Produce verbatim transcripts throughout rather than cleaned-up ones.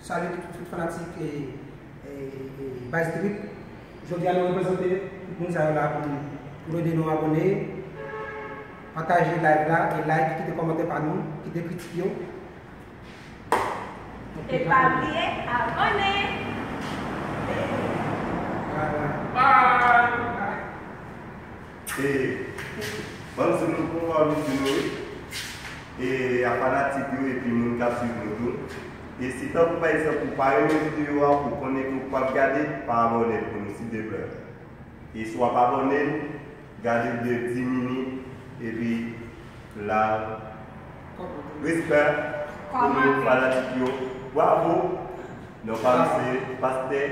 Salut tout, tout fanatik e, e, e Baz Trip. Jodi a nou reprezante tout moun sa yo la pou, pou ede nou abòne, pataje live la e like, kite kòmantè pa nou, kite kritik yo. E pa bliye abòne. Bye. E, ban m di nou pou anvi di nou wi. E a fanatik yo epi moun k ap swiv nou tou. E si tankou pa egzanp ou pa renmen videyo a, ou konnen ke ou p ap gade, pa abòne l pou nou silteplè. E si w ap abòne l, gade l de dis minit, epi la, respè pou nou fanatik yo. Bravo! Non pa m se Pastè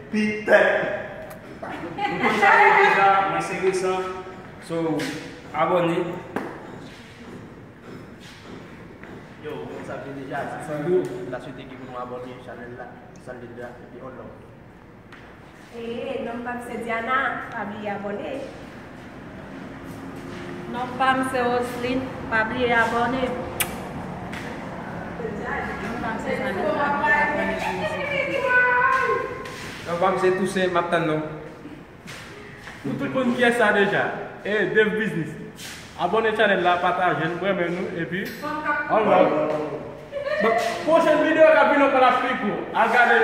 Pitè. Nou konn sa yo deja, mwen se Resan. So, abòne. Yo, ou konn sa m ye deja. Tou, la swete ki pou nou abòne chanèl la, chanèl la, epi on love. E, non pa m se Diana, pa bliye abòne. Non pa m se Roseline, pa bliye abòne. Non pa m se Toussaint, m ap tann nou. Nou tout konn kiyès sa deja. E, Dave Business. Abòne chanèl la, pataje l, mwen renmen nou, epi, on love. Bon, pwochèn videyo k ap vini, nou pral ap pi gwo. Al gade.